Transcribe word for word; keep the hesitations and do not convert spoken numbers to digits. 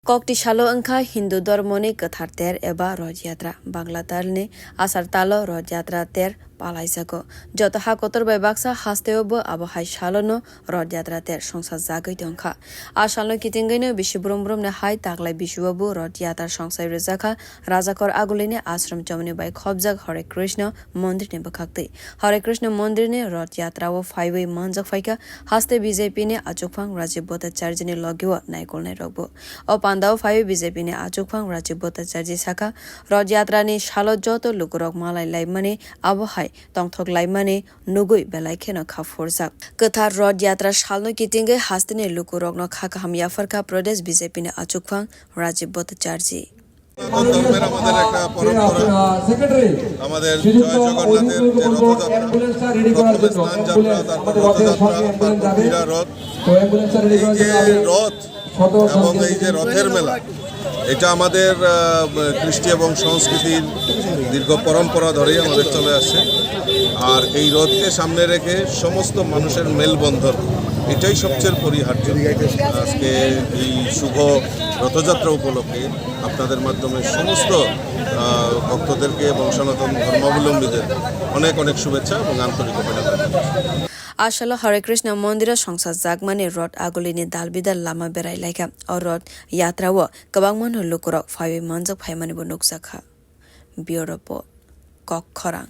Kokti salo wngkha Hindu dhormoni kwthar ter eba Roth Yatra. Bangla talni Asar talo Roth Yatra ter palaijago. Joto ha kotor bai baksa hasteo bo abo hai salono Roth Yatra ter songsa jagwi tongkha. A salno kitingwino bisi brum brumni hai taklai bisuo bo Roth Yatra songsai rwjakha Rajakor Agulini ashram chomoni bai khobjak Hare Krishna mondirni bwkhaktwi. Hare Krishna mondirni Roth Yatra o phaiwi manjak phaikha haste B J P ni achukphang Rajib Bhattacharjini logio naikolnairokbo. O pandao phaiwi B J P ni achukphang Rajib Bhattacharji sakha, Roth Yatra ni salo joto lukurok malai laimani abo hai tongthok laimani nugwi belai kheno kha phurjak. Kwthar Roth Yatra salno kitingwi hasteni lukurokno kha kaham yapharkha Pradesh B J P ni achukphang Rajib Bhattacharji. ধর্মের আমাদের একটা পরম্পরা। আমাদের জয় জগন্নাথের যে রথযাত্রা, প্রথমে স্নান যাত্রা, তারপর রথযাত্রা, তারপর ক্রীড়া রথ। এই যে রথ এবং এই যে রথের মেলা, এটা আমাদের, আহ, কৃষ্টি এবং সংস্কৃতির দীর্ঘ পরম্পরা ধরেই আমাদের চলে আসছে। আর এই রথকে সামনে রেখে সমস্ত মানুষের মেলবন্ধন, এটাই সবচেয়ে পরিহার্য। আজকে এই শুভ রথযাত্রা উপলক্ষে আপনাদের মাধ্যমে সমস্ত, আহ, ভক্তদেরকে এবং সনাতন ধর্মাবলম্বীদের অনেক অনেক শুভেচ্ছা এবং আন্তরিক অভিনন্দন। Asalo Hare Krishna mondiro songsa jakmani Roth Agulini dal bidal lama berai laikha. O Roth Yatra o kwbangma no lukurok phaiwi manjak phaimani bo nukjakha. Bureau Report, Kok Khorang.